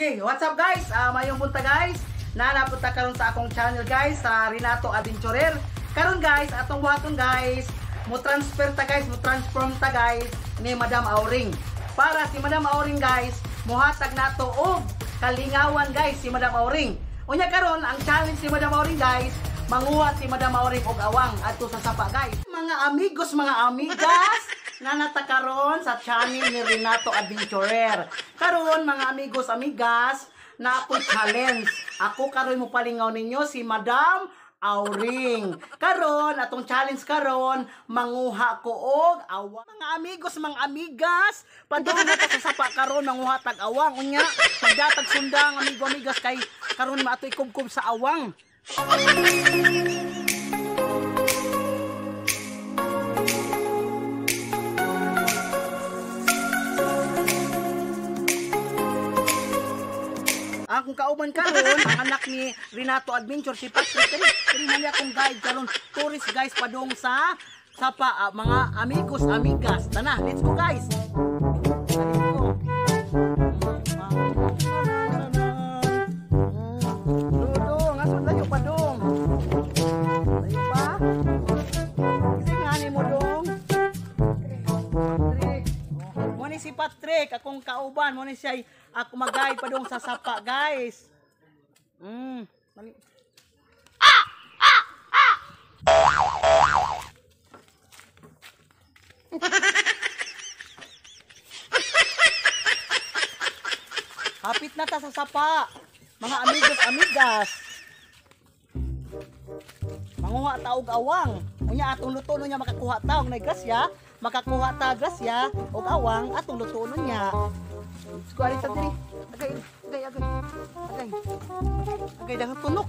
Okay, what's up guys? Mayong punta guys. Nanapunta karon sa akong channel guys sa Renato Adventurer. Karon guys, atong buhaton guys, mo transfer ta guys, mo transform ta guys ni Madam Auring. Para si Madam Auring guys, muhatag nato og kalingawan guys si Madam Auring. Unya karon ang challenge si Madam Auring guys, manguha si Madam Auring og awang adto sa sapa guys. Mga amigos, mga amigas, nanata karon sa channel ni Renato Adventurer. Karon mga amigos, amigas, na ako'y challenge. Ako karon mo palingaw ninyo si Madam Auring. Karon atong challenge karon, manguha ko og awang. Mga amigos, mga amigas, padung na ta sa sapa karon manguha tag awang. Unya, magdatag sundang amigo amigas kay karon maatoy kubkob sa awang. Akong kauban karon ang anak ni Renato Adventure si Patrick. Kani man akong guide karon, tourist guys padung sa sapa, mga amigos amigas. Tana, let's go guys. Let's go. Dudong, aso layo pa dong. Layo pa. Kasi nga ni mo dong. Patrick. Mo ni si Patrick akong kauban, mo ni siya ako mag-guide pa dong sa sapa guys. Hapit na ta sa sapa, mga amigos amigas. Manguha ta og awang. Unya atong luto niya makakuha ta og grasya, makakuha ta grasya og awang atong luto niya. Skuari ta diri. Agay, agay, agay. Agay. Agay dahil tunok.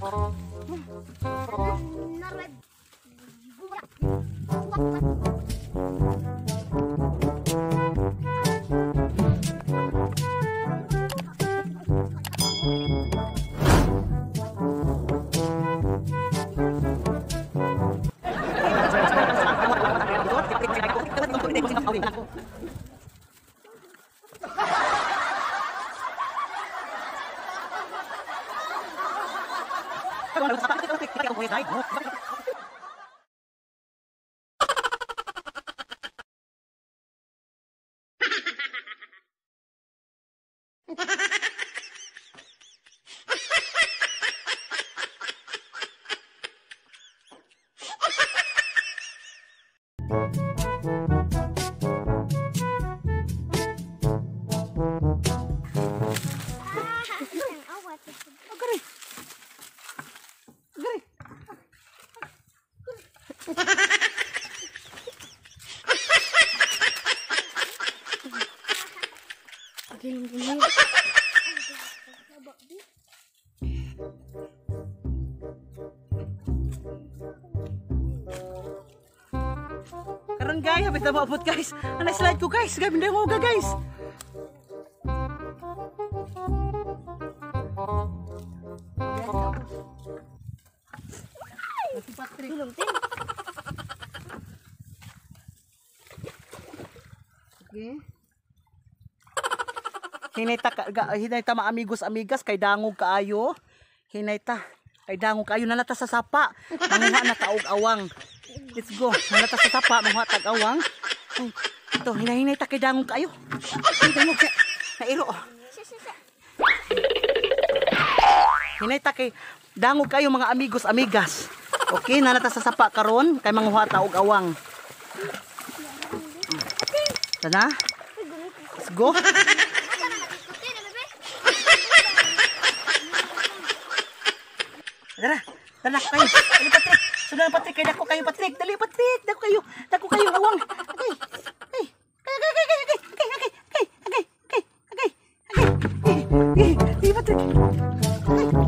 Karon guys, habit na maabot guys. Ano slide ko guys? Gabi na yung uga guys. Okay. Hinay ta mga amigos amigas kay dangog kaayo. Hinay ta kay dangog kaayo nalata sa sapa. Manguha na ta og awang. Let's go. Nalata sa sapa manguha tag awang. Ay, ito hinay-hinay ta kay dangog kaayo. Ay, dangog kay nairo. Hinay ta kay dangog kaayo mga amigos amigas. Okay, nalata sa sapa karon kay manguha ta og awang. Tana. Let's go. Tara, tara kayo. Dali Patrick. Sundan Patrick kay dako kayo Patrick. Dali Patrick, dako kayo. Dako kayo awang. Agay. Ay. Agay agay agay agay agay agay agay agay agay. Agay. Ay, Patrick. Agay.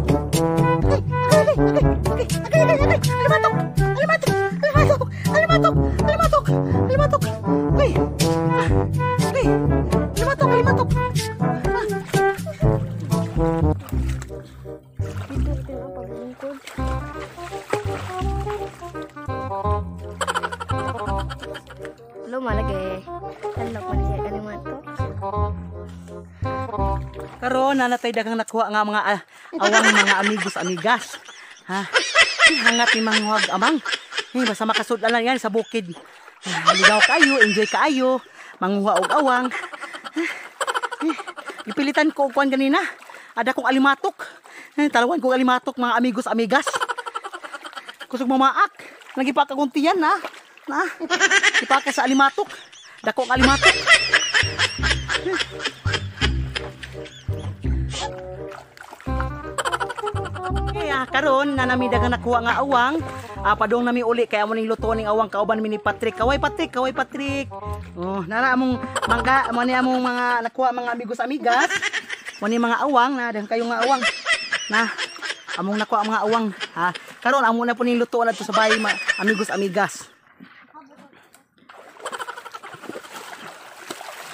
Agay agay agay agay agay agay. Alimatok. Alimatok. Alimatok. Alimatok. Alimatok. Alimatok. Agay. Agay. Alimatok, alimatok. Karon Karon na natay daghang nakuha nga mga awang mga amigos amigas. Ha? Hangat ni manghuag amang. Basta makasud lang yan sa bukid. Ligaw kayo, enjoy kayo, manguha og awang. Ipilitan ko og kuan ganina. Ada kong alimatok. Talawan kong alimatok mga amigos amigas. Kusog mamaak. Nagipaka kong tiyan na. Na. Ipaka sa alimatok. Dako ang alimatok. Okay, karon na nami daghang nakuha nga awang. Padung nami uli kay amo ning luto ning awang kauban mi ni Patrick. Kaway Patrick, kaway Patrick. Oh, nara among mangga, mo ni among mga nakuha mga amigos amigas. Mo ni mga awang na daghan kayo nga awang. Na among nakuha mga awang ha. Karon amo na po ning luto na to sa bahay amigos amigas.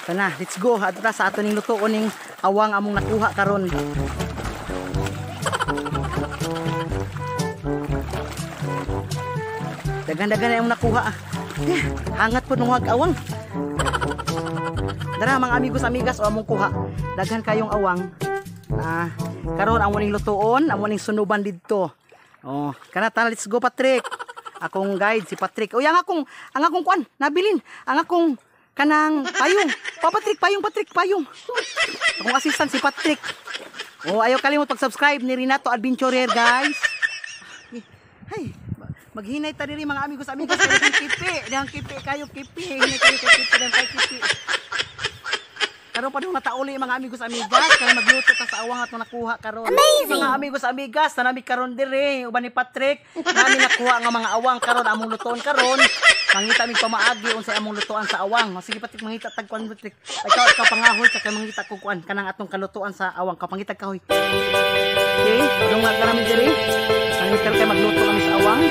Kana, let's go. Adto ta sa ato ning lutoon ning awang among nakuha karon. Dagan-dagan na yung nakuha. Hangat po nung awang. Dara mga amigos amigas o among kuha. Daghan kayong awang. Karon amo ning lutoon, amo ning sunuban didto. Oh, kana ta, let's go Patrick. Akong guide si Patrick. Uy, ang akong kuan, nabilin. Ang akong kanang payong. Pa Patrick, payong Patrick, payong. Akong assistant si Patrick. Oh, ayaw kalimot pag-subscribe ni Renato Adventurer, guys. Hay, maghinay ta diri mga amigos amigas kay kipi, dihang kipi kayo kipi, hinay kayo kay kipi dihang kayo kipi. Karon pa dong natauli mga amigos amigas kay magluto ta sa awang atong nakuha karon. Amazing! Mga amigos amigas, tanami karon diri uban ni Patrick, nami nakuha nga mga awang karon among lutoon karon. Mangita mig pamaagi unsay among lutoan sa awang. O, sige Patrick, mangita tag kuan Patrick. Ikaw pangahoy ka kay mangita kog kuan kanang atong kalutoan sa awang. Ka pangita kahoy. Okay, dong nga kami diri. Tanami karon kay magluto kami sa awang.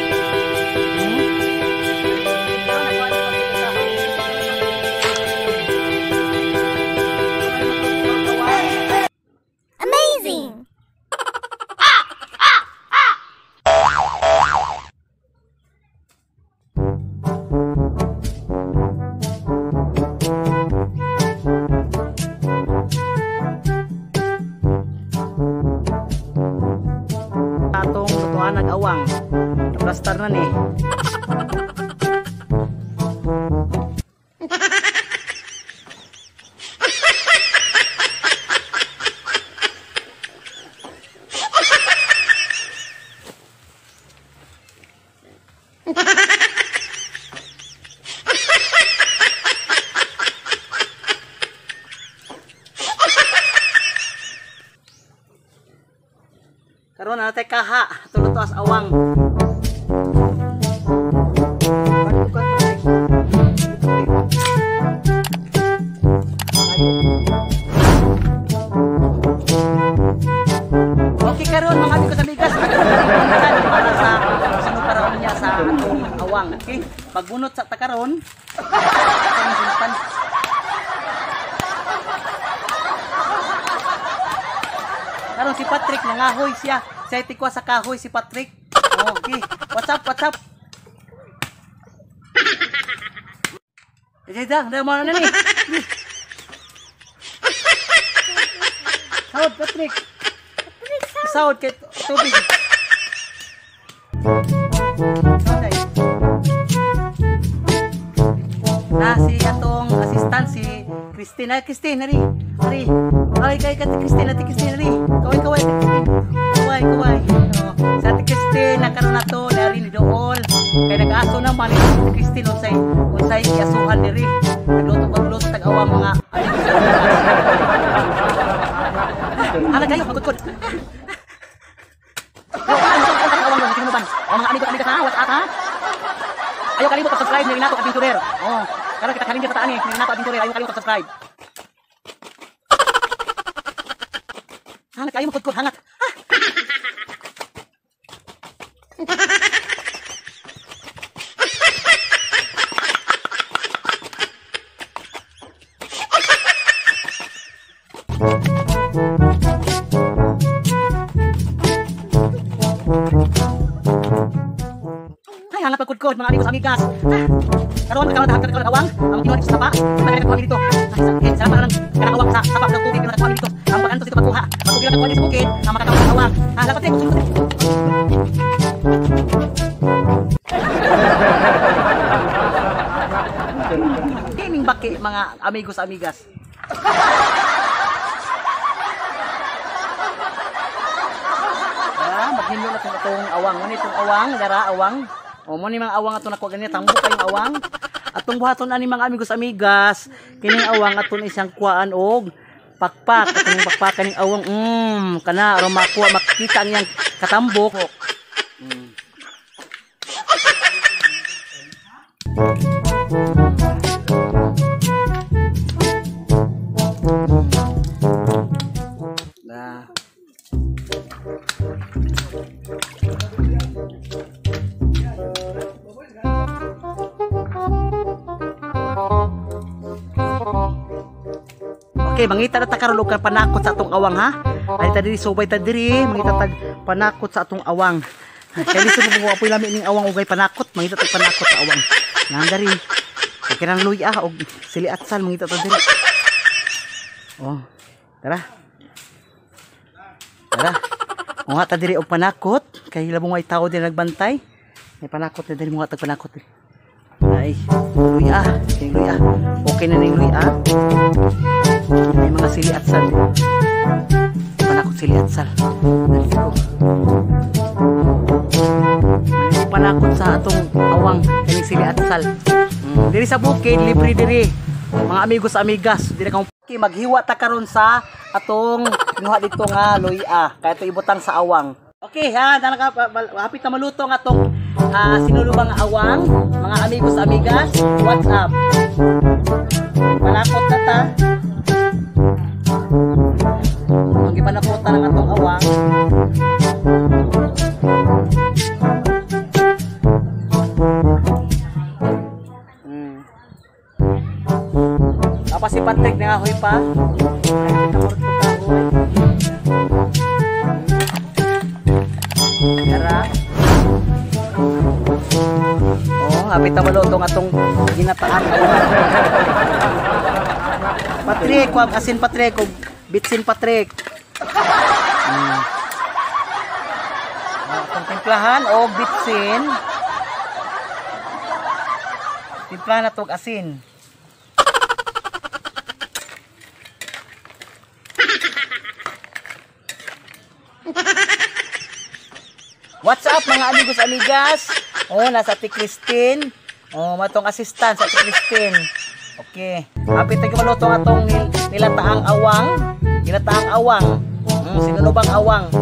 Amazing! Atong lutuan ng awang. Naplastar na ni. Karon na tay kaha tuluto as awang. Okay karon mga amigos amigas, para sa sino para niya sa atong awang. Okay, pagbunot sa takaron. Karon si Patrick nangahoy siya. Siya tikwa sa kahoy si Patrick. Okay. What's up? What's up? Ida, da mo na ni. Sahod Patrick. Sahod kay tubig. Na si atong assistant si Christine. Ay, Christine, ari. Ari. Ay, kay Ate Christine, Ate Christine, ari. Kaway, kaway, Ate Christine. Kaway, kaway. Oh, sa Ate Christine, nakaroon na to, dari ni Dool. Kay nag-aso na, mali Ate Christine, unsay, unsay, iasuhan diri. Nagluto, magluto, tag-awa mga anak kayo, magkudkod. Oh, mga amigo, amigas ha, what's up ha? Ayaw kalimot pag-subscribe ni Renato Adventurer. Oh, karon kita challenge sa taan ni Renato Adventurer, ayaw kalimot pag-subscribe. Hangat kayo magkudkod, hangat. Ah. Ay, hangat pagkudkod mga amigos amigas. Ah, karon karon awang ang kinuha dito sa sapa. Ay, nakakuha dito. Ay, sarap lang kanang awang sa sapa ng tubig pero nakakuha dito. Ang pag-antos dito pagkuha. Nakuha din sa bukid, ang makakawa ng awang. Ah, dapat rin. Kining baki mga amigos amigas. Dara, maghinlo na itong atong awang. Muna itong awang, dara, awang. O, muna mga awang ato nakuha ganyan. Tambo kayong awang. Atong buhaton ani mga amigos amigas. Kining awang aton isang kuhaan og pakpak. Atong pakpakan ning awang. Kana aron makuha makita ang iyang katambok. Na. Okay, mangita na ta karon og panakot sa atong awang ha. Ay ta diri subay ta diri, mangita tag panakot sa atong awang. Kay lisod mo apoy lami ning awang ugay panakot, mangita tag panakot sa awang. Nang diri. Okay nang luya og sili atsal mangita ta diri. Oh, tara. Tara. Muha ta diri og panakot kay labong ay tao diri nagbantay. May panakot na diri, muha tag panakot. Ay, luya, kining luya. Okay na ning luya. May mga sili at sal. Panakot sili at sal. Panakot sa atong awang kining sili at sal. Diri sa bukid, libre diri. Mga amigos amigas, diri kang maghiwa ta karon sa atong kinuha dito nga luya. Kaya ito ibutang sa awang. Okay ha, hapit na maluto ang atong sinulubang awang. Mga amigos amigas, what's up? Panakot na ta. Ang gipanakutan ng atong awang. Tapos si Patrick nangahoy pa. Ay, kahoy. Tara. Oh, hapit na maluto ang atong ginataang awang. Patrick, wag asin Patrick, og bitsin Patrick. Atong timplahan og bitsin. Timplahan na og asin. What's up mga amigos amigas? Oh, nasa Ate Christine. Oh, matong assistant sa Ate Christine. Okay. Hapit tayo maluto ang atong nilataang awang. Ginataang awang. Sinulubang awang.